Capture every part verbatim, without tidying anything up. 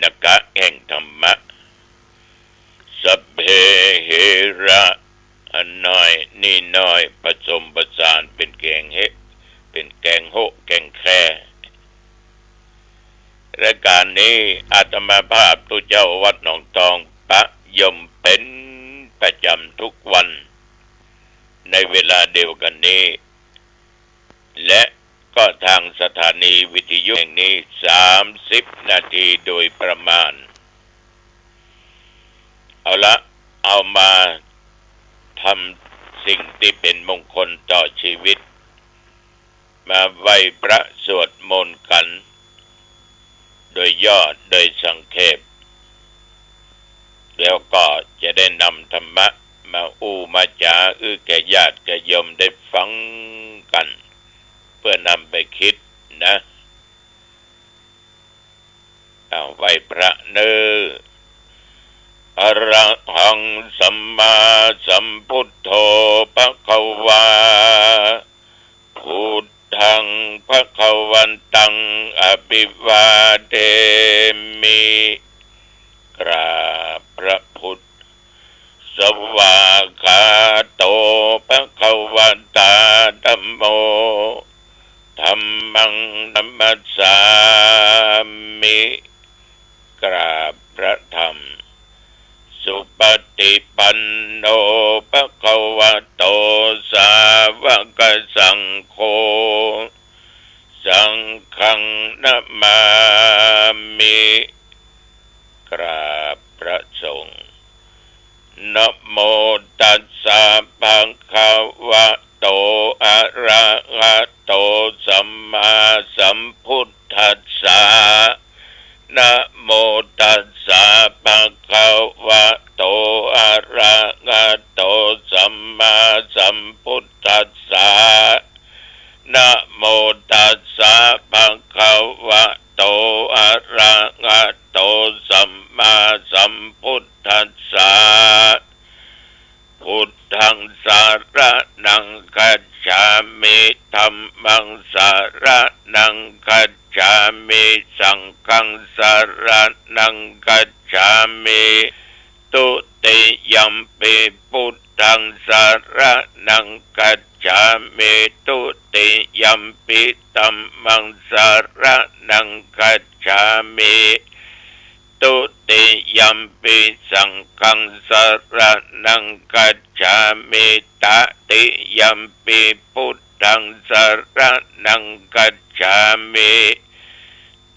นกะแห่งธรรมะ สัพเพเหระ อันน้อยนี่น้อย ผสมผสานเป็นแกงเฮะ เป็นแกงโฮะแกงแค รายการนี้อาตมาภาพตุ๊เจ้าวัดหนองตองปะยมเป็นประจ๋ำทุกวัน ในเวลาเดียวกั๋นนี้ และก็ทางสถานีวิทยุแห่งนี้ สามสิบนาทีโดยประมาณ เอาละ เอามาทำสิ่งตี้เป๋นมงคลต่อชีวิต มาไหว้พระสวดมนต์กั๋น โดยย่อโดยสังเขป แล้วก็จะได้นำธรรมะมาอู้มาจ๋าอื้อแก่ญาติแก่โยมได้ฟังกั๋น เปื้อนำไปกึ๊ดนะ เอาไหว้พระเน่อ อะระหังสัมมาสัมพุทโธภะคะวา พุทธังภะคะวันตังอะภิวาเทมิ กราบพระพุทธ สวากขาโตภะคะวะตาธัมโม ธัมมังนะมัสสามิ กราบพระธรรม สุปฏิปันโนภะคะวะโต สาวกสังโฆ สังฆังนะมามิ กราบพระสงฆ์ นะโมตัสสะภะคะวะโต อะระหะโต สัมมาสัมพุทธัสสะ นะโมตัสสะภะคะวะโต อะระหะโต สัมมาสัมพุทธัสสะ นะโมตัสสะภะคะวะโต อะระหะโต สัมมาสัมพุทธัสสะ พุทธังสะระณังคัจฉามิ ธัมมังสะระณังคัจฉามิ สังฆังสะระณังคัจฉามิ ตุติยัมปิพุทธังสะระณังคัจฉามิ ตุติยัมปิธัมมังสะระณังคัจฉามิ ตุติยัมปิสังฆังสะระณังคัจฉามิ ตติยัมปิพุทธังสะระณังคัจฉามิ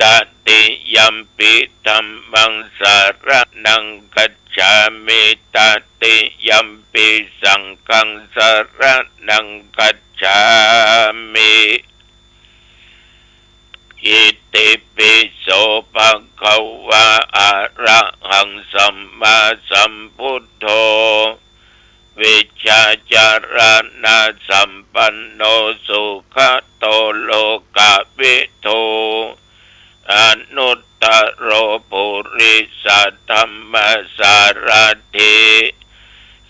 ตติยัมปิธัมมังสะระณังคัจฉามิ ตติยัมปิสังฆังสะระณังคัจฉามิ อิติปิโสภะคะวะ อะระหังสัมมาสัมพุทโธ วิชชาจารณะสัมปันโน สุขะโตโลกะวิทู อนุตตะโรปุริสะธัมมะสารถิ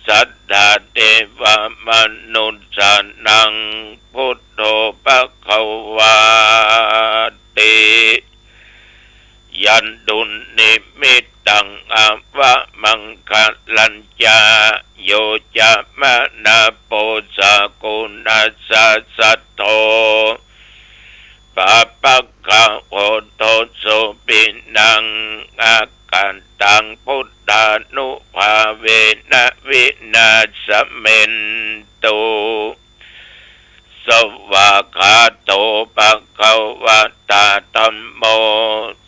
สัตถาเทวะมนุสสานัง พุทโธภะคะวาติ ยันตุนนิมิตตังอะวะมังคะลัญจะ โยจะมะนะโป สะกุณัสสะสัตโธ ปาปะกะโห โทโส ปินัง อะกันตัง พุทธานุภาเวนะ วินาสเมนตุ สวากขาโตภะคะวะตาธัมโม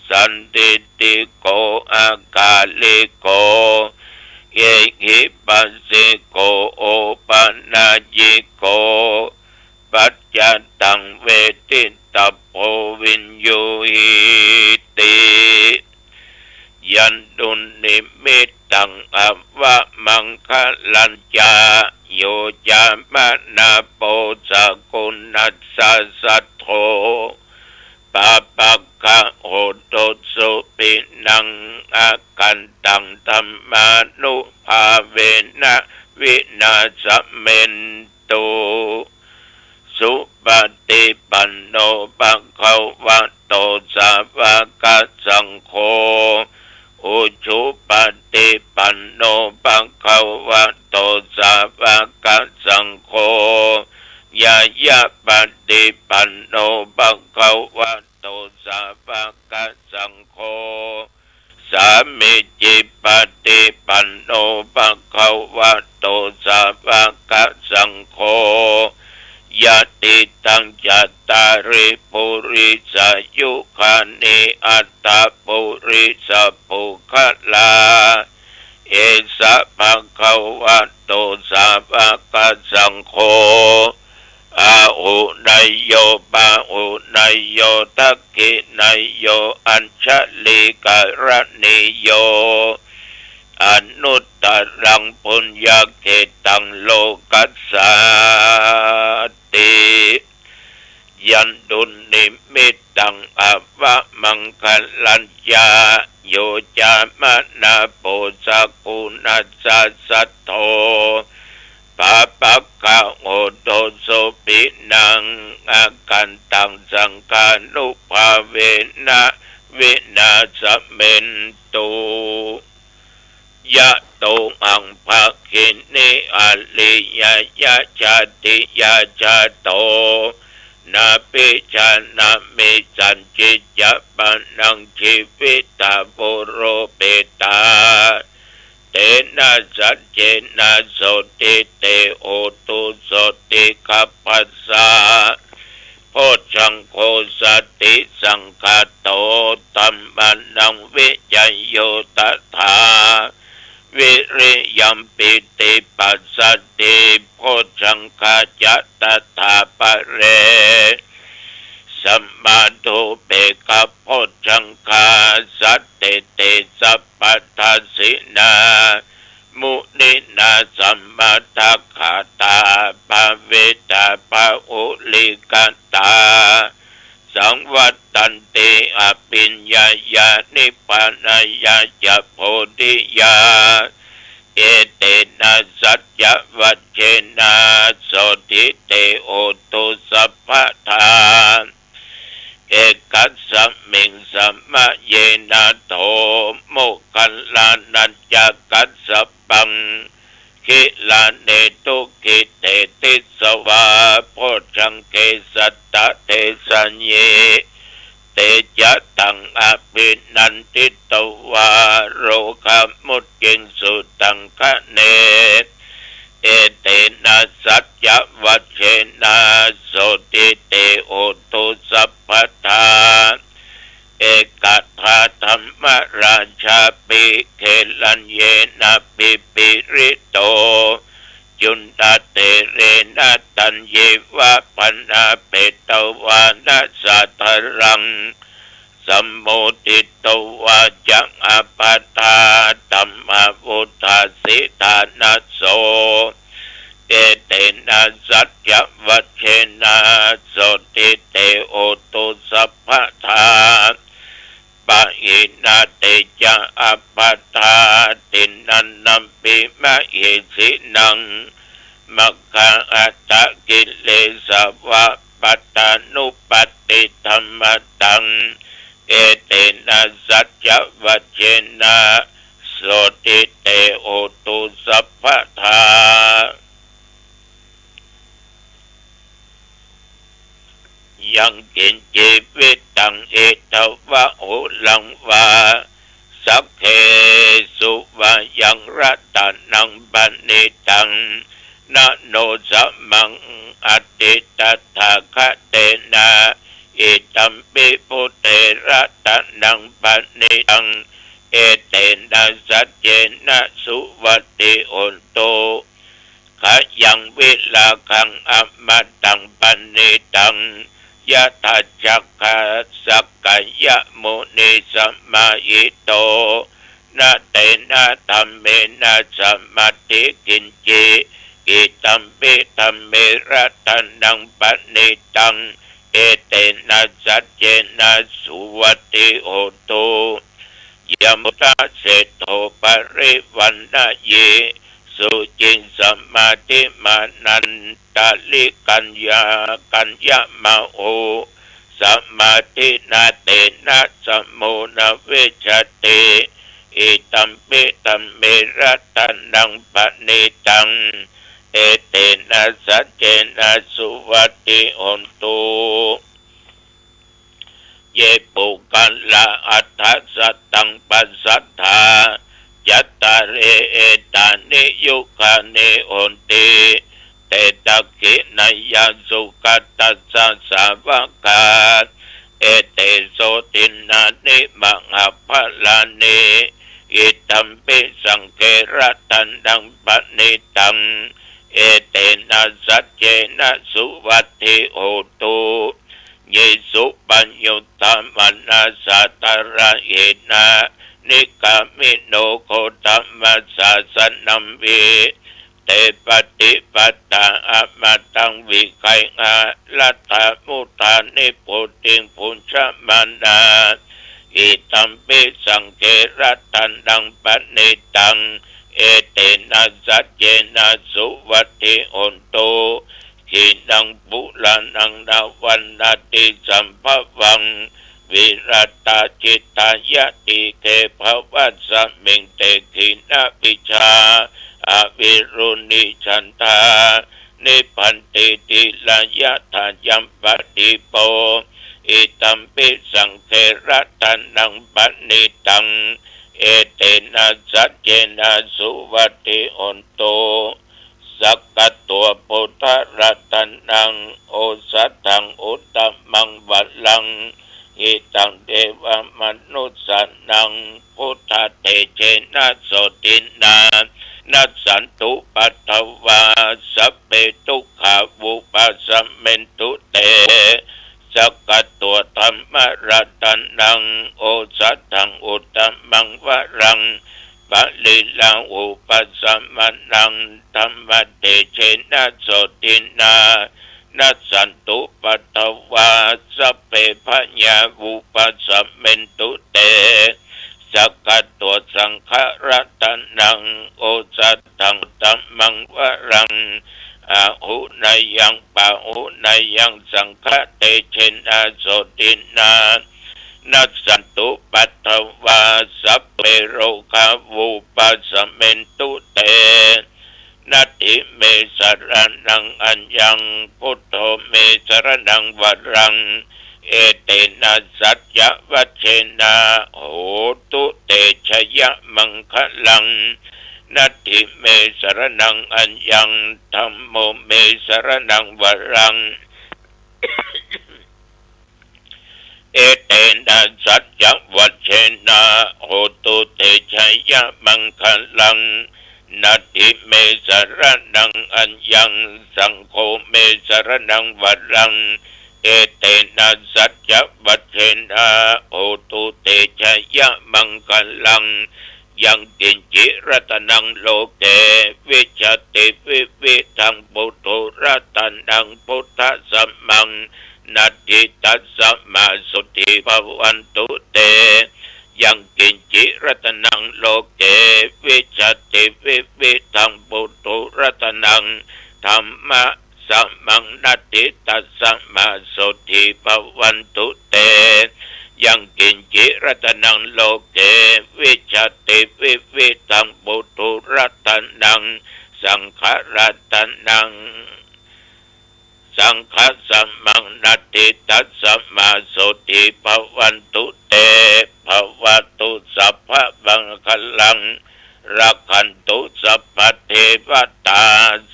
สันทิฏฐิโก อะกาลิโก เอหิปัสสิโก โอปะนัยยิโก ปัจจัตตัง เวทิตะโพ วิญญูหิติ ยันตุนนิมิตตังอะวะมังคะลัญจะ โยจะมะนะโป สะกุณัสสะสัตโธ ปาปะกะโห โทโส ปินัง อะกันตัง ธัมมานุภาเวนะ วินาสเมนตุ สุปฏิปันโนภะคะวะโต สาวกสังโฆ ตถะปุริสะปุคคลา เอสะภะคะวะโต สาวะกะสังโฆ อาหุเนยโย ปาหุเนยโย ทักขิเนยโย อัญชลีกะรณีโย อนุตตะรังปุญญาเขตัง โลกัสสาติ ยันตุนนิมิตตัง อาวะมังคะลัญญา โย จามะนา โป สะกุณัสสะ สัตโธ ปาปะกะโห โต โสปินัง อาคันตัง สังฆานุภาเวนะ วินาสเมนตุ ยะโตหัง ภะคินิ อาทิยะยะ ชาติยา จาโต นาภิชานะมิ สัญญิจจะปะนัง จีวิตา โวโรเปตา เตนะ สัจเจนะ โสติ เต โหตุ โสติ ขัพพะสสะ โพชฌังโฆ สติสังคาโต ธัมมานัง วิจโย ตถา วิริยัม ปีติปัสสัทธิ โพชฌังคา จะ ตถา ปะเร สะมาโท เปกขะ โพชฌังคา สัตเต เต สัพพะทัสสินา มุนินา สะมาทักขาตา ภาเวตา ปะหุริกตา สังวัตตันติ อภิญญายา นิพพานายา จะ โพธิยา เอเตนะ สัจจะวัจเจนะ โสติ เต โหตุ สัพพะทา เอกัสสะมิง สะมะเยนะ โถ โมคคัลลานัญจะกัสสะปัง กิลาเน ทุกขิเต ติสสะวา โพชฌังเก สัตตะเทสะยิ เตจะตัง อภินันทิตวา โรคามุจจิงสุตังคะเน เอเตนะ สัจจะวัจเจนะ โสติ เต โหตุ สัพพะทา เอกทาธัมมราชาปิ เกลัญเยนะ ปิปิริโต จุนทะเถเรนะ ตัญญิวะ ปะนาเปตวานะ สาธารัง สะโมทิตวา จะ อาปาทาธัมมา วุฑฒาสิ ฐานะโส เอเตนะ สัจจะวัจเจนะ โสติ เต โหตุ สัพพะทา ปะหินา เตจะ อาปาทาทินนันนัมปิ มะเหสีนัง มัคคะอัฏฐกิเลสะวะ ปัตตานุปัตติธัมมะตัง เอเตนะ สัจจะวัจเจนะ โสติ เต โหตุ สัพพะทา ยังกิญ จีวิตัง อิทัพพะ หุรังวา สักเขสุ วายัง รัตตะนัง ปะณิตัง นะ โน สะมัง อัตถิ ตถาคะเตนะ อิทัมปิ พุทเท รัตตะนัง ปะณิตัง เอเตนะ สัจเจนะ สุวัตถิ โหนตุ ขยัง วิราคัง อมตัง ปะณิตัง ยะถา จักขะ สักกายะมุนิ สมาหิโต นะ เตนะ ธัมเมนะ สะมัตถิ กิญจิ อิทัมปิ ธัมเม รัตตะนัง ปะณิตัง เอเตนะ สัจเจนะ สุวัตถิ โหนตุ ยะมุตตะเสโท ปะริวัณณะยิ สุจิง สมาธิมานันตะริกัญญา กัญญะมะโห สมาธินา เตนะ สะโม นะ วิชชติ อิทัมปิ ธัมเม รัตตะนัง ปะณิตัง เอเตนะ สัจเจนะ สุวัตถิ โหนตุ เย ปุคคะลา อัฏฐะ สัตตัง ปัสสัทธา จัตตาริ เอตานิ ยุคคานิ โหนติ เต ทักขินายะ สุคะตัสสะ สาวะกา เอเต โสทินนานิ มหาพลานิ อิทัมปิ สังเฆ รัตนัง ปะณิตัง เอเตนะ สัจเจนะ สุวัตถิ โหตุ เย สุปะยุตตะ มานะ สาทะระเหนะ นิกามิโน โคตมะสสะนัมหิ เต ปะติปัตตา อะมะตัง วิไกหะ ลัตถะมุทา นิพพุติง ภุญจะมานา อิทัมปิ สังเฆ รัตนัง ปะณิตัง เอเตนะ สัจเจนะ สุวัตถิ โหตุ ขีณัง ปุราณัง นวัง นัตถิ สัมภวัง วิรัตะ จิตตา ยะติเก ภวัสมิง เต ขีณะวิชา อวิรุณญิ ฉันทา นิบบันติ ฏิระยะถายัง ปะฏิโป อิทัมปิ สังเฆ รัตนัง ปะณิตัง เอเตนะ สัจเจนะ สุวัตถิ โหตุ สักขะตัว พุทธะ รัตนัง โอสถัง อุตตมัง วรัง หิตัง เตวะมนุสสานัง พุทธะ เตเจนะ โสตินะ นัสสันตุ ปัทวา สัพเพ ทุกขา วุปัสสะเมนตุ เต สักขะตัว ธัมมะ รัตนัง โอสถัง อุตตมัง วรัง ปะริลาหุปัสสะมานัง ธัมมะ เตเจนะ โสตินะ นัสสันตุ ปัทวา สัพเพ พยา วุปัสสะเมนตุ เต สักขะตัว สังฆะ รัตนัง โอสถัง อุตตมัง วรัง อาหุเนยัง ปาหุเนยัง สังฆะ เตเจนะ โสตินะ นัสสันตุ ปัทวา สัพเพ โรคา วุปัสสะเมนตุ เต นัตถิเม สรณัง อัญญัง พุทโธ เม สรณัง วรัง เอเตนะ สัจจะวัจเจนะ โหตุ เต ชยะมังคะลัง นัตถิเม สรณัง อัญญัง ธัมโม เม สรณัง วรัง เอเตนะ สัจจะวัจเจนะ โหตุ เต ชยะมังคะลัง นัตถิเม สรณัง อัญญัง ธัมโม เม สรณัง วรัง เอเตนะ สัจจะวัจเจนะ โหตุ เต ชยะมังคะลัง ยังกิญจิ รัตนัง โลเก วิชชาติ วิวิธัง ปุถุ รัตนัง พุทธัสสะมัง นัตถิ ตัสสะมา โสติ ภวันตุ เต ยังกิญจิ รัตนัง โลเก วิชชาติ วิวิธัง ปุถุ รัตนัง ธัมมะ สะมัง นัตถิ ตัสสะมา โสติ ภวันตุ เต ยังกิญจิ รัตนัง โลเก วิชชาติ วิวิธัง ปุถุ รัตนัง ธัมมะ สังฆะ รัตนัง สังฆัสสะมัง นัตถิ ตัสสะมา โสติ ภวันตุ เต ภวตุ สัพพะมังคะลัง รักขันตุ สัพพะเทวะตา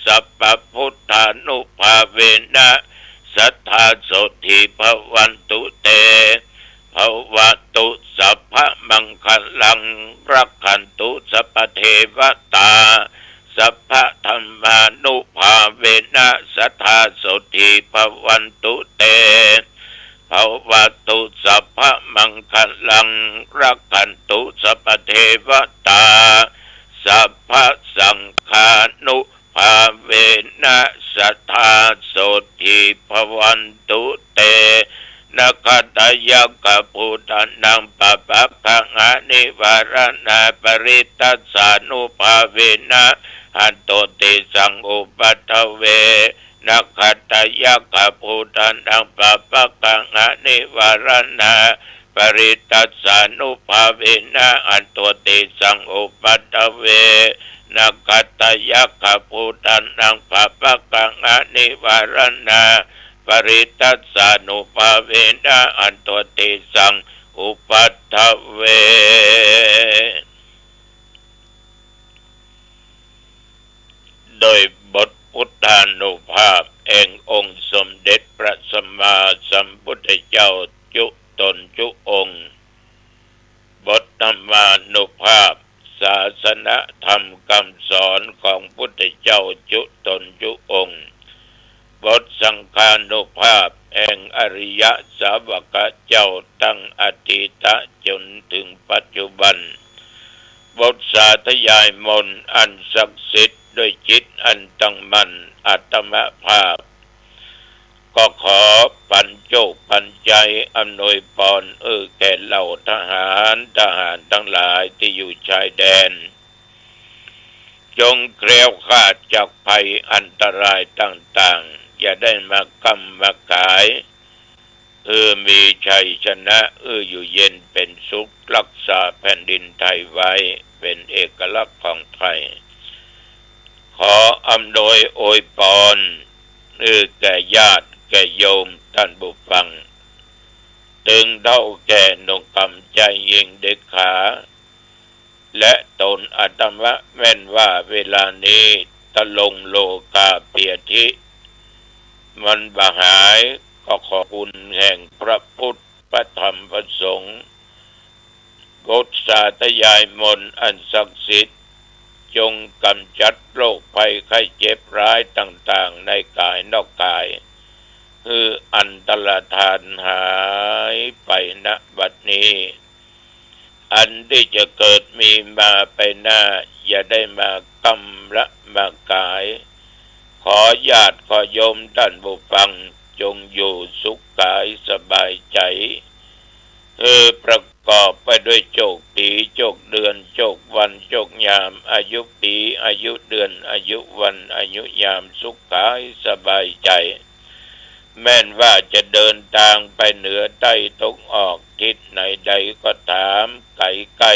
สัพพะพุทธานุภาเวนะ สัทธา โสติ ภวันตุ เต ภวตุ สัพพะมังคะลัง รักขันตุ สัพพะเทวะตา สัพพะธัมมานุภาเวนะ สัทธา โสติ ภวันตุ เต ภวตุ สัพพะมังคะลัง รักขันตุ สัพพะเทวะตา สัพพะสังฆานุภาเวนะ สัทธา โสติ ภวันตุ เต นะขัตตะยักขะภูตานัง ปะปะกะหานิวาระณา ปะริตตัสสานุภาเวนะ หันตุ เตสัง อุปัฏฐเว นะขัตตะยักขะภูตานัง ปะปะกะหานิวาระณา ปะริตตัสสานุภาเวนะ หันตุ เตสัง อุปัฏฐเว นะขัตตะยักขะภูตานัง ปะปะกะหานิวาระณา ปะริตตัสสานุภาเวนะ หันตุ เตสัง อุปัฏฐเว โดยบทพุทธานุภาพแห่งองค์สมเด็จพระสัมมาสัมพุทธเจ้า จุ รรมานุภาพ ศาสนธรรมกำสอนของพุทธเจ้าจุ๊ต๋นจุ๊องค์ บทสังฆานุภาพแห่งอริยสาวกเจ้าตั้งอดีตะจ๋นเถิงปัจจุบัน บทสาธยายมนต์อันศักดิ์สิทธิ์ด้วยจิตอันตั้งมั่นอัตมภาพ ก็ขอปั๋นโจคปั๋นใจ๋อำนวยปอนเอื้อแก่เหล่าทหาร ทหารตังหลายตี้อยู่ชายแดน จงแคล้วคลาดจากภัยอันตรายต่างๆ อย่าได้มาก้ำมาก๋าย เออ มีชัยชนะ เออ อยู่เย็นเป๋นสุข รักษาแผ่นดินไทยไว้เป๋นเอกลักษณ์ของไทย ขออำนวยอวยปอน เออ แก่ญาติแก่โยมต้านผู้ฟัง ตึงเฒ่าแก่หนุ่มกำไจยิ่งเด็กขา และต๋นอาตมาแม่นว่าเวลานี้ตะลงโลกาเปียธิ มันบ่หาย ก็ขอคุณแห่งพระพุทธ พระธรรม พระสงฆ์ บทสาธยายมนต์อันศักดิ์สิทธิ์ จงกำจัดโรคภัยไข้เจ็บร้ายต่างๆ ในก๋ายนอกก๋าย หื้ออันตรธานหายไป ณ บัดนี้ อันตี้จะเกิดมีมาไปหน้า อย่าได้มาก้ำละมาก๋าย ขอญาติขอโยมต้านผู้ฟัง จงอยู่สุขก๋ายสบายใจ๋ เออ ประกอบไปด้วยโจคปี โจคเดือน โจควัน โจคยาม อายุปี อายุเดือน อายุวัน อายุยาม สุขก๋ายสบายใจ๋ แม่นว่าจะเดินตางไปเหนือใต้ตกออก ทิศไหนใดก็ต๋าม ไก๋ใก้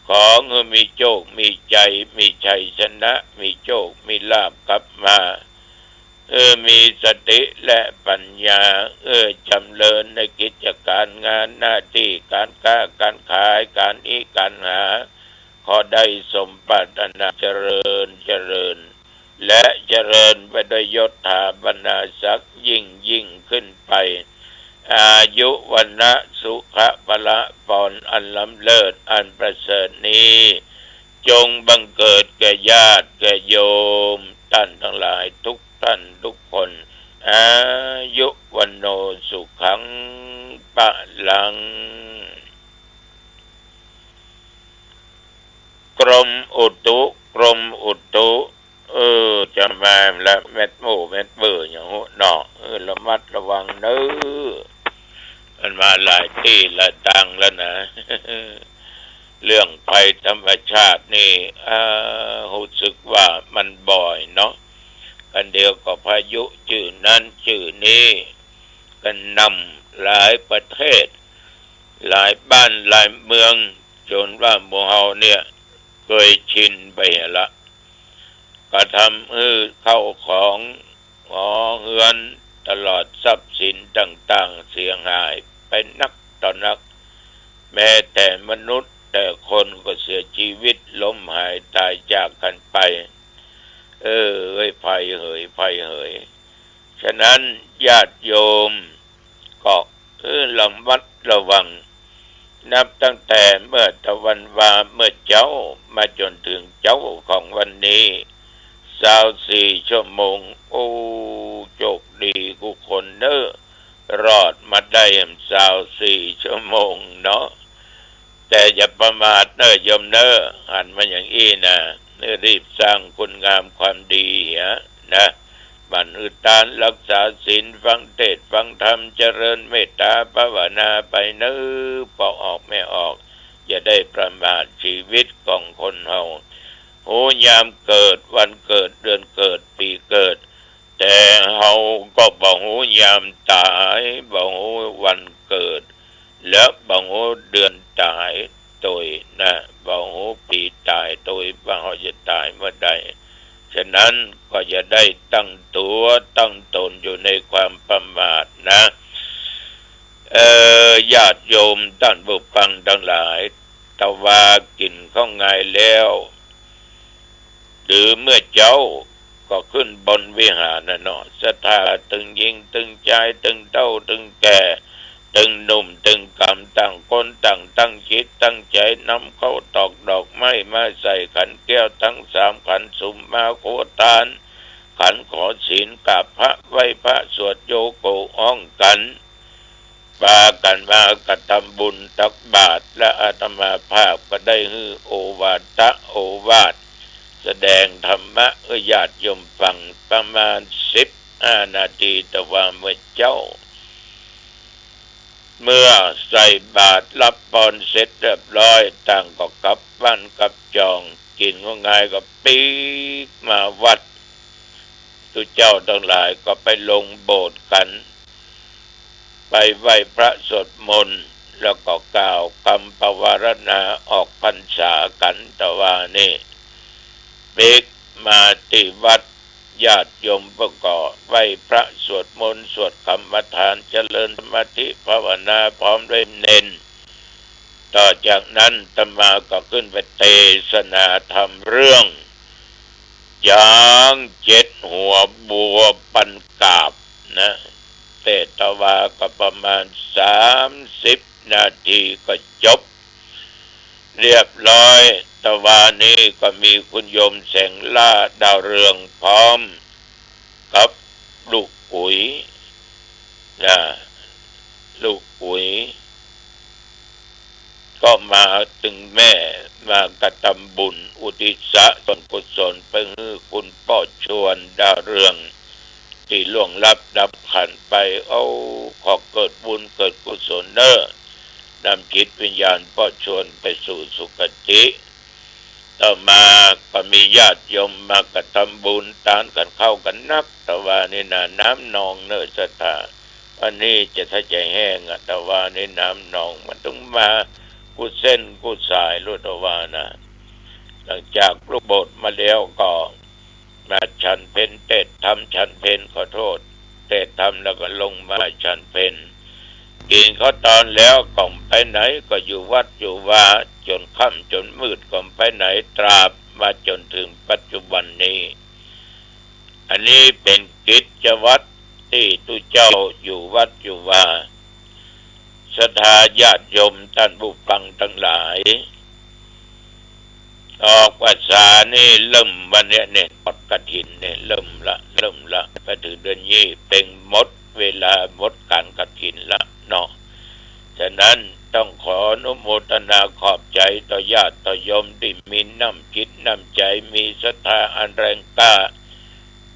ขอหื้อมีโจค มีใจ๋ มีชัยชนะ มีโจค มีลาภกลับมา เออ มีสติและปัญญา เออ จ๋ำเริญในกิจก๋านงานหน้าตี้ ก๋านค้าก๋านขาย ก๋านอี้ก๋านหา ขอได้สมปรารถนา เจริญ เจริญ และเจริญไปด้วยยศถาบรรดาศักดิ์ยิ่งยิ่งขึ้นไป อายุวรรณะสุขะพละปอนอันล้ำเลิศอันประเสริฐนี้ จงบังเกิดแก่ญาติแก่โยมต้านตังหลายทุกต้านทุกคน อายุ วัณโณ สุขัง พลัง กรมอุตุ กรมอุตุ เออ จะมาละ แมดหมู่แมดเบอร์หยังฮู้เนาะ เออ ระมัดระวังเน้อ มันมาหลายตี้หลายตางแล้วนะ เรื่องภัยธรรมชาตินี่ เออ ฮู้สึกว่ามันบ่อยเนาะ อันเดียวก็พายุจื้อนั้นจื้อนี้ กระหน่ำหลายประเทศ หลายบ้านหลายเมือง จ๋นว่าหมู่เฮาเนี่ยเกยชินไปละ ก็ทำหื้อเข้าของหอเฮือนตลอดทรัพย์สินต่างๆ เสียหายไปนักต่อนัก แม้แต่มนุษย์แต่คนก็เสียชีวิตล้มหายต๋ายจากกั๋นไป เออ เอ้ย ภัยเหย ภัยเหย ฉะนั้นญาติโยมก็ เออ ระมัดระวัง นับตั้งแต่เมื่อตะวันวาเมื่อเจ๊ามาจ๋นเถิงเจ๊าของวันนี้ ซาวสี่ชั่วโมง โอ้ โจคดีกู้คนเน้อ รอดมาได้ซาวสี่ชั่วโมงเนาะ แต่อย่าประมาทเน้อโยมเน้อ หันมาอย่างอี้นะ รีบสร้างคุณงามความดีเหียนะ หมั่นหื้อตาน รักษาศีล ฟังเทศน์ฟังธรรม เจริญเมตตาภาวนาไปเน้อ ปอออกแม่ออก อย่าได้ประมาท ชีวิตของคนเฮา ฮู้ยามเกิด วันเกิด เดือนเกิด ปี๋เกิด แต่เฮาก็บ่ฮู้ยามต๋าย บ่ฮู้วันเกิด และบ่ฮู้เดือนต๋ายตวยนะ บ่ฮู้ปี๋ต๋ายตวย ว่าเฮาจะต๋ายเมื่อใด ฉะนั้นก็อย่าได้ตั้งตั๋วตั้งต๋นอยู่ในความประมาทนะ เออ ญาติโยมต้านผู้ฟังตังหลาย ตะวากิ๋นข้าวงายแล้ว หรือเมื่อเจ๊าก็ขึ้นบนวิหารน่ะเนาะ ศรัทธาตึงญิงตึงจาย ตึงเฒ่าตึงแก่ ตึงหนุ่มตึงก๋ำ ต่างคนต่างตั้งจิตตั้งใจ๋ นำข้าวตอกดอกไม้มาใส่ขันแก้วตังสามขัน สุมมาโคตาน ขันขอศีล กราบพระไหว้พระ สวดโยโกะฮ้องกั๋น ปากั๋นมากระทำบุญตักบาตร และอาตมาภาพก็ได้หื้อโอวาทะโอวาท แสดงธรรมะหื้อญาติโยมฟังประมาณสิบห้านาที แต่ว่าเมื่อเจ๊า เมื่อใส่บาตรรับพรเสร็จเรียบร้อย ต่างก็กลับบ้านกลับจอง กิ๋นข้าวงายก็ปิ๊กมาวัด ตุ๊เจ้าตังหลายก็ไปลงโบสถ์กั๋น ไปไหว้พระสวดมนต์ แล้วก็กล่าวกำปวารณาออกพรรษากั๋น แต่ว่านี่ปิ๊กมาตี้วัด ญาติโยมก็ไหว้พระสวดมนต์ สวดกรรมฐาน เจริญสมาธิภาวนาพร้อมด้วยเณร ต่อจากนั้นอาตมาก็ขึ้นไปเตสนาธรรมเรื่อง จ๊างเจ็ดหัว บัวปันกาบนะ เตสนาก็ประมาณสามสิบนาทีก็จบเรียบร้อย แต่ว่านี้ก็มีคุณโยมแสงล่าดาวเรืองพร้อมกับลูกอุ๋ยนะ ลูกอุ๋ย ก็มาตึงแม่ มากระทำบุญอุทิศส่วนกุศลไปหื้อคุณป้อชวนดาวเรือง ตี้ล่วงลับดับขันธ์ไป เอา ขอเกิดบุญเกิดกุศลเน่อ นำจิตวิญญาณป้อชวนไปสู่สุคติ ต่อมาก็มีญาติโยมมากระทำบุญตานขันข้าวกั๋นนัก แต่ว่านี่นาน้ำนองเน่อศรัทธา อันนี้จะถ้าจะแห้งอะ แต่ว่านี่น้ำนองมันต้องมากู้เส้นกู้สายโลด แต่ว่านะ หลังจากลุโบสถ์มาแล้วก็มาฉันเพล เตสน์ธรรมฉันเพล ขอโทษ เตสน์ธรรมแล้วก็ลงมาฉันเพล กิ๋นข้าวตอนแล้วก็บ่ไปไหน ก็อยู่วัดอยู่วา จ๋นค่ำจ๋นมืดก็บ่ไปไหน ตราบมาจ๋นเถิงปัจจุบันนี้ อันนี้เป๋นกิจวัตรตี้ตุ๊เจ้าอยู่วัดอยู่วา ศรัทธาญาติโยมต้านผู้ฟังตังหลาย ออกพรรษานี่เริ่มวันเนี้ยเนี่ย ทอดกฐินเนี่ยเริ่มละ เริ่มละ ไปเถิงเดือนยี่เป๋งหมดเวลาหมดก๋านกฐินละเนาะ ฉะนั้นต้องขออนุโมทนาขอบใจ๋ต่อญาติต่อโยมตี้มีน้ำจิตน้ำใจ๋ มีศรัทธาอันแรงกล้า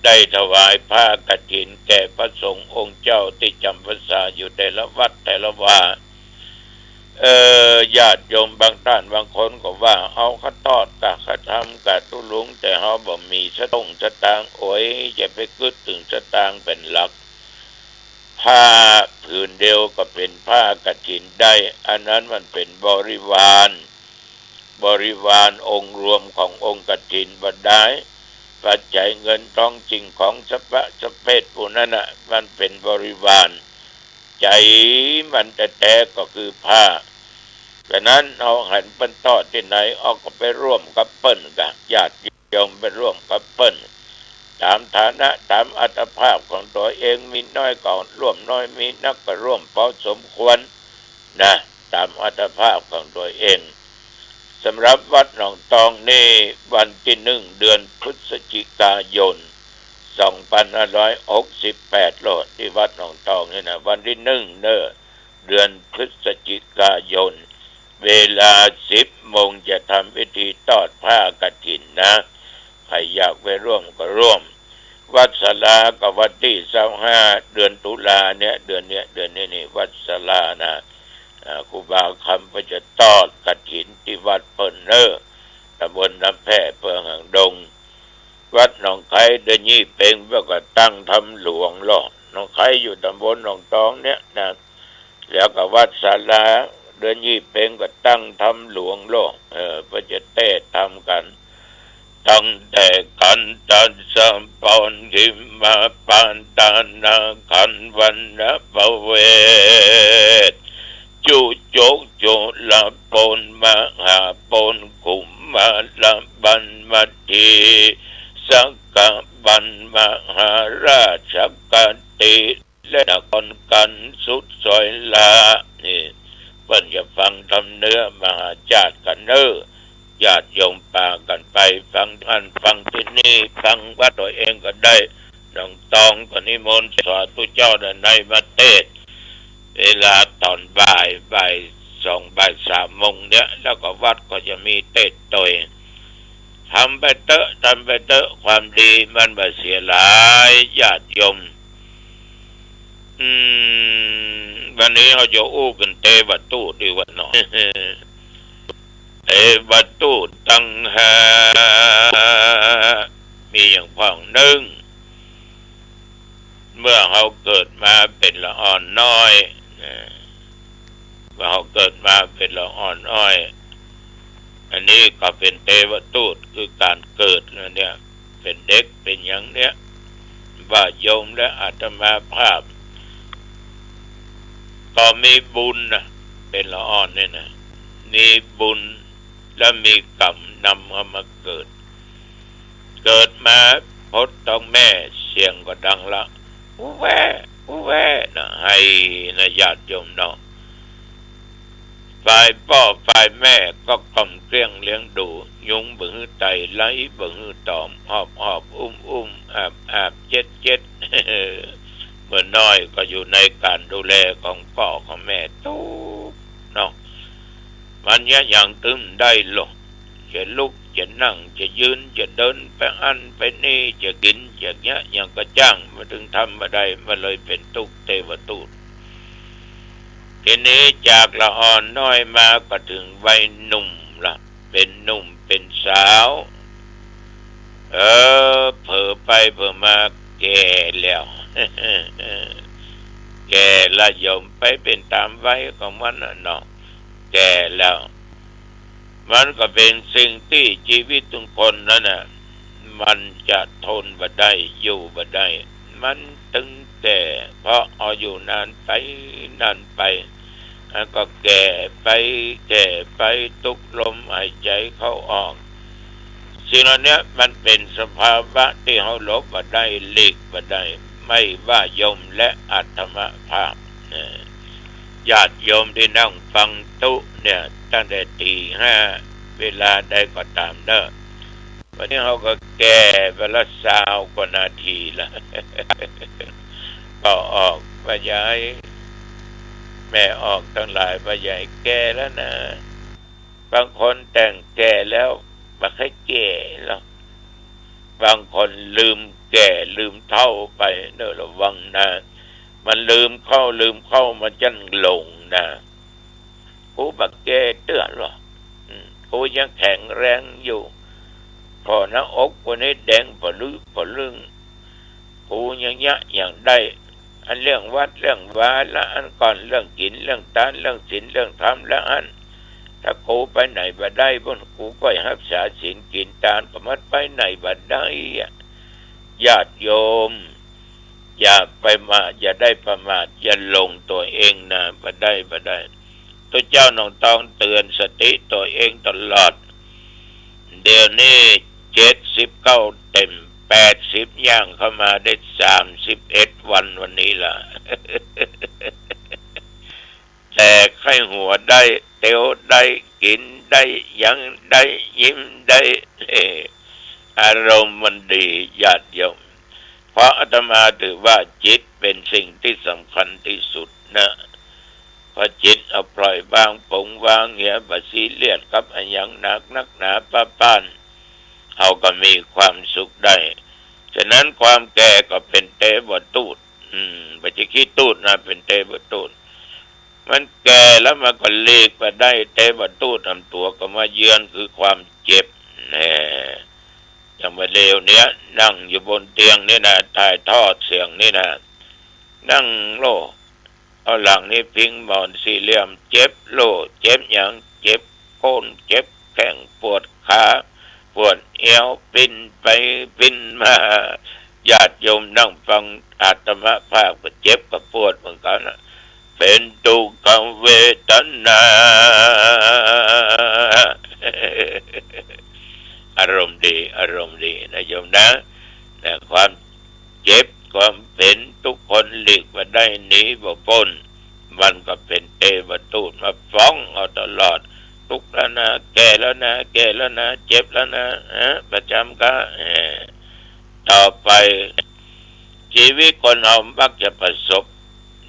ได้ถวายผ้ากฐินแก่พระสงฆ์องค์เจ้าตี้จ๋ำพรรษาอยู่แต่ละวัดแต่ละวา เออ ญาติโยมบางต้านบางคนก็ว่า เอา ข้าทอดกา ข้าทำกาตุ๊ลุง แต่เฮาบ่มีสตุ้งสตางค์ โอ้ย จะไปกึ๊ดเถิงสตางค์เป๋นหลัก ผ้าผืนเดียวก็เป๋นผ้ากฐินได้ อันนั้นมันเป๋นบริวาร บริวารองค์รวมขององค์กฐินบ่ได้ ปัจจัยเงินทองสิ่งของสรรพะสรรพเพศผู้นั้นน่ะ มันเป๋นบริวาร ใจ๋มันแต๊ๆ ก็คือผ้า ฉะนั้นเฮาหันเปิ้นทอดตี้ไหน เฮาก็ไปร่วมกับเปิ้นกา ญาติโยมไปร่วมกับเปิ้น ต๋ามฐานะ ต๋ามอัตภาพของตั๋วเอง มีน้อยก็ร่วมน้อย มีนักก็ร่วมพอสมควรนะ ต๋ามอัตภาพของตั๋วเอง สำหรับวัดหนองตองนี่ วันตี้หนึ่ง เดือนพฤศจิกายน สองพันห้าร้อยหกสิบแปด โลด ตี้วัดหนองตองนี่นะ วันตี้หนึ่งเน่อ เดือนพฤศจิกายน เวลาสิบโมงจะทำพิธีทอดผ้ากฐินนะ ใผอยากไปร่วมก็ร่วม วัดสาราก็วันตี้ซาวห้า เดือนตุลาเนี่ย เดือนเนี้ย เดือนนี้นี่ วัดสารานะ อ่า ครูบาคำก็จะทอดกฐินตี้วัดเปิ้นเน่อ ตำบลน้ำแพร่ อำเภอหางดง วัดหนองไคร้ เดือนยี่เป๋งเปิ้นก็ตั้งธรรมหลวงลอ หนองไคร้อยู่ตำบลหนองตองเนี่ยนะ แล้วก็วัดสารา เดือนยี่เป๋งก็ตั้งธรรมหลวงลอ เออ เปิ้นจะเตสน์ธรรมกั๋น ตั้งแต่ขันธัสสะปอนขิมมาปาตานาขันธ วัณณะปเวส จุโจกจุลปน มหาปน กุมมารบัณฑิต สักกบัณฑิต มหาราชคติ และนครขันธ์ สุดส อยละ นี่ เปิ้นจะฟังธรรมเนื้อมหาชาติกั๋นเน่อ ญาติโยมปากั๋นไปฟังอั้นฟังตี้นี่ ฟังวัดตั๋วเองก็ได้ น้องตองก็นิมนต์สาธุเจ้าด้านในมาเตสน์ เวลาต๋อนบ่าย บ่ายสอง บ่ายสามโมงเนี่ย แล้วก็วัดก็จะมีเตสน์ตวย ทำไปเต๊อะ ทำไปเต๊อะ ความดีมันบ่เสียหาย ญาติโยม อืม วันนี้เฮาจะอู้กั๋นเตวทูตดีกว่าเนาะ เตวทูตตังหา มีอย่างพ่องนึ่ง เมื่อเฮาเกิดมาเป๋นละอ่อนน้อยนะ เมื่อเฮาเกิดมาเป๋นละอ่อนน้อย อันนี้ก็เป๋นเตวทูต คือก๋านเกิดนะเนี่ย เป๋นเด็กเป๋นหยังเนี่ย ว่าโยมและอาตมาภาพ ก็มีบุญนะ เป๋นละอ่อนเนี่ยนะ มีบุญและมีกรรมนำเฮามาเกิด เกิดมาพบต๊องแม่ เสียงก็ดังละ อู้แว้ อู้แว้นะ ไห้นะ ญาติโยมเนาะ ฝ่ายป้อฝ่ายแม่ก็ก้ำเกลี้ยงเลี้ยงดู ยุงบ่หื้อไต่ ไล่บ่หื้อตอม หอบหอบ อุ้มอุ้ม อาบอาบ เจ็ดเจ็ด เมื่อน้อยก็อยู่ในก๋านดูแลของป้อของแม่ตุ๊กเนาะ มันเยียะหยังตึงได้ลอ จะลุก จะนั่ง จะยืน จะเดิน ไปอั้นไปนี่ จะกิ๋น จะเยียะหยังก็จ้าง มันตึงทำบ่ได้ มันเลยเป๋นตุ๊กเตวทูต ทีนี้จากละอ่อนน้อยมาก็เถิงวัยหนุ่มละ เป๋นหนุ่มเป๋นสาว เออ เผลอไปเผลอมาแก่แล้ว แก่ละโยม ไปเป๋นต๋ามวัยของมันน่ะเนาะ แก่แล้ว มันก็เป๋นสิ่งตี้ชีวิตของคนนั้นน่ะ มันจะทนบ่ได้ อยู่บ่ได้ มันตึงแก่ เพราะเอาอยู่นานไป นานไป แล้วก็แก่ไป แก่ไป ตุ๊กลมหายใจ๋เข้าออก สิ่งเหล่านี้มันเป๋นสภาวะตี้เฮาหลบบ่ได้ หลีกบ่ได้ ไม่ว่าโยมและอาตมาภาพ นะ ญาติโยมตี้นั่งฟังตุ๊เนี่ย ตั้งแต่ตี๋ห้า เวลาใดก็ต๋ามเน่อ วันนี้เฮาก็แก่ไปละซาวกว่านาทีละ ป้อออก ป้ายาย แม่ออกตังหลาย ป้ายายแก่แล้วนะ บางคนแต่งแก่แล้ว บ่ใค่แก่หรอก บางคนลืมแก่ลืมเฒ่าไปเน่อ ระวังนะ มันลืมเข้าลืมเข้า มันจะหลงนะ กูบ่แก่เตื้อหรอก อืม กูยังแข็งแรงอยู่ ผ่อหน้าอกกูนี่แดงปะลึปะลึง กูยังเยียะหยังได้ อันเรื่องวัดเรื่องวาละอั้นก่อน เรื่องกิ๋นเรื่องตาน เรื่องศีลเรื่องธรรมละอั้น ถ้ากูไปไหนบ่ได้ บุญ กูก็ฮักษาศีลกิ๋นตานก็มันไปไหนบ่ได้อะ ญาติโยม อย่าไปมา อย่าได้ประมาท อย่าหลงตั๋วเองนะ บ่ได้ บ่ได้ ตุ๊เจ้าน้องตองเตื๋อนสติตั๋วเองตลอด เดี๋ยวนี้เจ็ดสิบเก้าเต๋ม แปดสิบย่างเข้ามาได้สามสิบเอ็ดวัน วันนี้ละ แต่ใค่หัวได้ เตียวได้ กิ๋นได้ หยังได้ ยิ้มได้ เอ้ อารมณ์มันดี ญาติโยม เพราะอาตมาถือว่าจิตเป๋นสิ่งตี้สำคัญตี้สุดนะ พอจิตเฮาปล่อยวาง ป๋งวางเหีย บ่ซีเรียสกับอะหยังหนักนักหนาป้าป้าน เฮาก็มีความสุขได้ ฉะนั้นความแก่ก็เป๋นเตวทูต อืม บ่ใจ้ขี้ตูดนะ เป๋นเตวทูต มันแก่แล้วมันก็หลีกบ่ได้ เตวทูตนำตั๋วก็มาเยือน คือความเจ็บ แน่ อย่างบ่าเดี่ยวเนี้ย นั่งอยู่บนเตียงนี่นะ ถ่ายทอดเสียงนี่นะ นั่งโล่ เอาหลังนี่พิงหมอนสี่เหลี่ยม เจ็บโล่ เจ็บหยัง เจ็บโคน เจ็บแข้ง ปวดขา ปวดเอว ปิ้นไปปิ้นมา ญาติโยมนั่งฟังอาตมาภาพก็เจ็บก็ปวดเหมือนกั๋นนะ เป๋นทุกขเวทนา อารมณ์ดี อารมณ์ดีนะโยมนะ นะ ความเจ็บความเป๋นทุกคนหลีกบ่ได้ หนีบ่ป๊น มันก็เป๋นเตวทูตมาฟ้องเอาตลอด ตุ๊กข์แล้วนะ แก่แล้วนะ แก่แล้วนะ เจ็บแล้วนะ ฮะ ประจ๋ำกา เออ ต่อไป ชีวิตคนเฮามักจะประสบ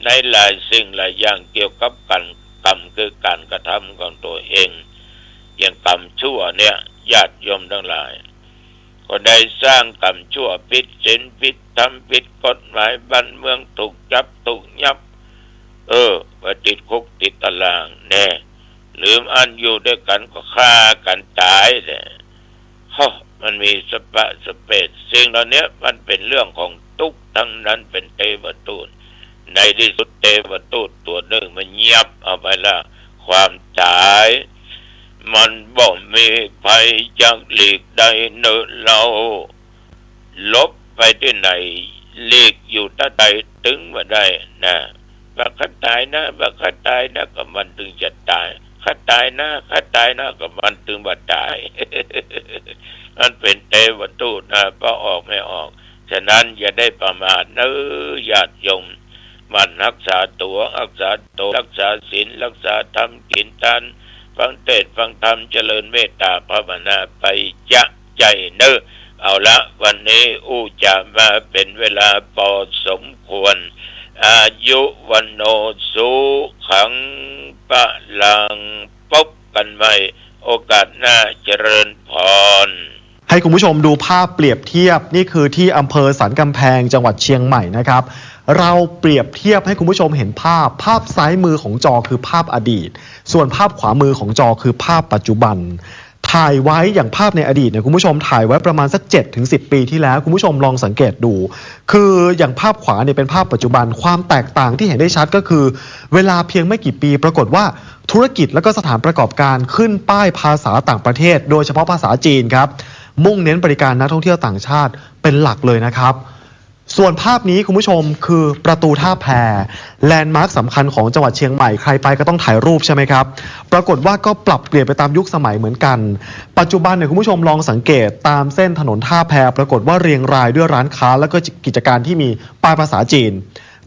ในหลายสิ่งหลายอย่างเกี่ยวกับก๋าน กรรมคือก๋านกระทำของตั๋วเอง อย่างกรรมชั่วเนี่ย ญาติโยมตังหลาย คนใดสร้างกรรมชั่ว ผิดศีลผิดธรรม ผิดกฎหมายบ้านเมือง ถูกจับถูกยับ เออ ไปติดคุกติดตารางแน่ หรืออันอยู่ด้วยกั๋นก็ฆ่ากั๋นต๋ายแหละ ฮะ มันมีสะปะสะเปะ สิ่งเหล่านี้มันเป๋นเรื่องของตุ๊กข์ตังนั้น เป๋นเตวทูต ในตี้สุดเตวทูตตั๋วนึ่งมันยับเอาไปละ ความต๋าย มันบ่มีภัยจักหลีกได้เนอะเล่า หลบไปตี้ไหน หลีกอยู่ตะใดตึงบ่ได้นะ ว่าข้าต๋ายนะ ว่าข้าต๋ายนะ ก็มันตึงจะต๋าย ข้าต๋ายนะ ข้าต๋ายนะ ก็มันตึงบ่ต๋าย มันเป๋นเตวทูตนะ พอออกไม่ออก ฉะนั้นอย่าได้ประมาทเนอะญาติโยม หมั่นฮักษาตั๋ว ฮักษาโต ฮักษาศีล ฮักษาธรรม กิ๋นตาน ฟังเตสน์ฟังธรรม เจริญเมตต๋าภาวนาไปจะใจ้เนอะ เอาละ วันนี้อู้จ๋ามาเป๋นเวลาปอสมควร อายุวัณโณสุขังพลัง พบกั๋นใหม่โอกาสหน้า เจริญพร ให้คุณผู้ชมดูภาพเปรียบเทียบ นี่คือที่อำเภอสันกำแพง จังหวัดเชียงใหม่นะครับ เราเปรียบเทียบให้คุณผู้ชมเห็นภาพ ภาพซ้ายมือของจอคือภาพอดีต ส่วนภาพขวามือของจอคือภาพปัจจุบัน ถ่ายไว้อย่างภาพในอดีตเนี่ย คุณผู้ชมถ่ายไว้ประมาณสัก เจ็ดถึงสิบ ปีที่แล้ว คุณผู้ชมลองสังเกตดู คืออย่างภาพขวาเนี่ยเป็นภาพปัจจุบัน ความแตกต่างที่เห็นได้ชัดก็คือ เวลาเพียงไม่กี่ปี ปรากฏว่าธุรกิจแล้วก็สถานประกอบการขึ้นป้ายภาษาต่างประเทศ โดยเฉพาะภาษาจีนครับ มุ่งเน้นบริการนักท่องเที่ยวต่างชาติเป็นหลักเลยนะครับ ส่วนภาพนี้คุณผู้ชมคือประตูท่าแพ แลนด์มาร์คสำคัญของจังหวัดเชียงใหม่ ใครไปก็ต้องถ่ายรูปใช่ไหมครับ ปรากฏว่าก็ปรับเปลี่ยนไปตามยุคสมัยเหมือนกัน ปัจจุบันเนี่ยคุณผู้ชมลองสังเกตตามเส้นถนนท่าแพ ปรากฏว่าเรียงรายด้วยร้านค้าแล้วก็กิจการที่มีป้ายภาษาจีน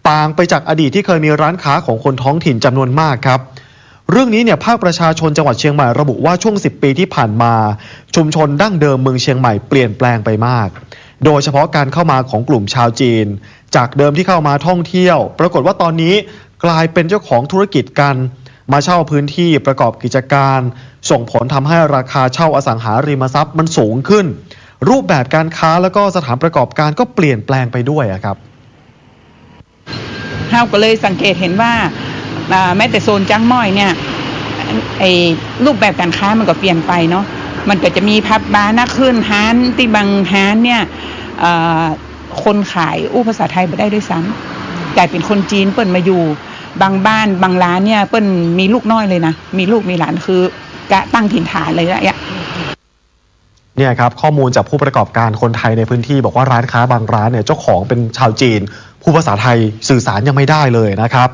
ต่างไปจากอดีตที่เคยมีร้านค้าของคนท้องถิ่นจำนวนมากครับ เรื่องนี้เนี่ยภาคประชาชนจังหวัดเชียงใหม่ระบุว่าช่วง สิบ ปีที่ผ่านมา ชุมชนดั้งเดิมเมืองเชียงใหม่เปลี่ยนแปลงไปมาก โดยเฉพาะการเข้ามาของกลุ่มชาวจีน จากเดิมที่เข้ามาท่องเที่ยว ปรากฏว่าตอนนี้กลายเป็นเจ้าของธุรกิจกัน มาเช่าพื้นที่ประกอบกิจการ ส่งผลทำให้ราคาเช่าอสังหาริมทรัพย์มันสูงขึ้น รูปแบบการค้าแล้วก็สถานประกอบการก็เปลี่ยนแปลงไปด้วยอะครับ เฮาก็เลยสังเกตเห็นว่า อ่า แม้แต่โซนจั๊งม่อยเนี่ย ไอ้รูปแบบการค้ามันก็เปลี่ยนไปเนาะ มันก็จะมีผับบาร์นักขึ้น ฮ้านตี้บางฮ้านเนี่ย เอ่อ คนขายอู้ภาษาไทยบ่ได้ด้วยซ้ำ กลายเป็นคนจีนเปิ้นมาอยู่ บางบ้านบางร้านเนี่ยเปิ้นมีลูกน้อยเลยนะ มีลูกมีหลาน คือกะตั้งถิ่นฐานเลยละเนี่ย เนี่ยครับ ข้อมูลจากผู้ประกอบการคนไทยในพื้นที่บอกว่าร้านค้าบางร้านเนี่ยเจ้าของเป็นชาวจีน พูดภาษาไทยสื่อสารยังไม่ได้เลยนะครับ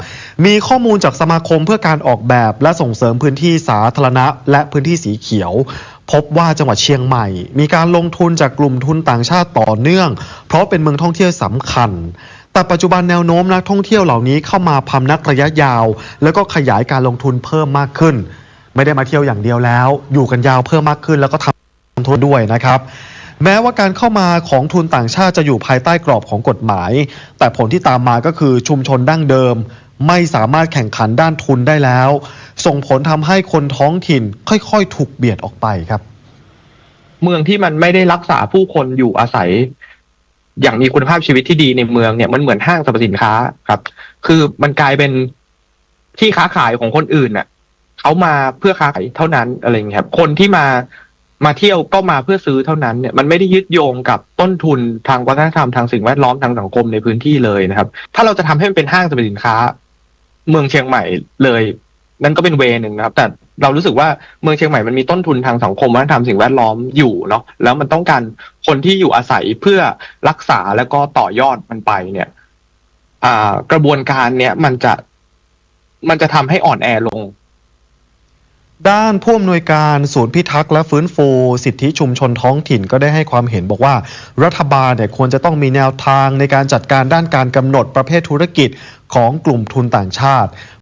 มีข้อมูลจากสมาคมเพื่อการออกแบบและส่งเสริมพื้นที่สาธารณะและพื้นที่สีเขียว พบว่าจังหวัดเชียงใหม่ มีการลงทุนจากกลุ่มทุนต่างชาติต่อเนื่อง เพราะเป็นเมืองท่องเที่ยวสำคัญ แต่ปัจจุบันแนวโน้มนักท่องเที่ยวเหล่านี้เข้ามาพำนักระยะยาว แล้วก็ขยายการลงทุนเพิ่มมากขึ้น ไม่ได้มาเที่ยวอย่างเดียวแล้ว อยู่กันยาวเพิ่มมากขึ้น แล้วก็ทำธุรกิจด้วยนะครับ แม้ว่าการเข้ามาของทุนต่างชาติจะอยู่ภายใต้กรอบของกฎหมาย แต่ผลที่ตามมาก็คือชุมชนดั้งเดิมไม่สามารถแข่งขันด้านทุนได้แล้ว ส่งผลทำให้คนท้องถิ่นค่อยๆ ถูกเบียดออกไปครับ เมืองที่มันไม่ได้รักษาผู้คนอยู่อาศัย อย่างมีคุณภาพชีวิตที่ดีในเมืองเนี่ย มันเหมือนห้างสรรพสินค้าครับ คือมันกลายเป็นที่ค้าขายของคนอื่นน่ะ เขามาเพื่อค้าขายเท่านั้นอะไรอย่างเงี้ยครับ คนที่มา มาเที่ยวก็มาเพื่อซื้อเท่านั้นเนี่ย มันไม่ได้ยึดโยงกับต้นทุนทางวัฒนธรรม ทางสิ่งแวดล้อม ทางสังคมในพื้นที่เลยนะครับ ถ้าเราจะทำให้มันเป็นห้างสรรพสินค้าเมืองเชียงใหม่เลย นั่นก็เป็น way หนึ่งนะครับ แต่เรารู้สึกว่าเมืองเชียงใหม่มันมีต้นทุนทางสังคม วัฒนธรรม สิ่งแวดล้อมอยู่เนาะ แล้วมันต้องการคนที่อยู่อาศัยเพื่อรักษาแล้วก็ต่อยอดมันไปเนี่ย อ่า กระบวนการเนี้ยมันจะ มันจะทำให้อ่อนแอลง ด้านผู้อำนวยการศูนย์พิทักษ์และฟื้นฟูสิทธิชุมชนท้องถิ่นก็ได้ให้ความเห็นบอกว่า รัฐบาลเนี่ยควรจะต้องมีแนวทางในการจัดการด้านการกำหนดประเภทธุรกิจของกลุ่มทุนต่างชาติ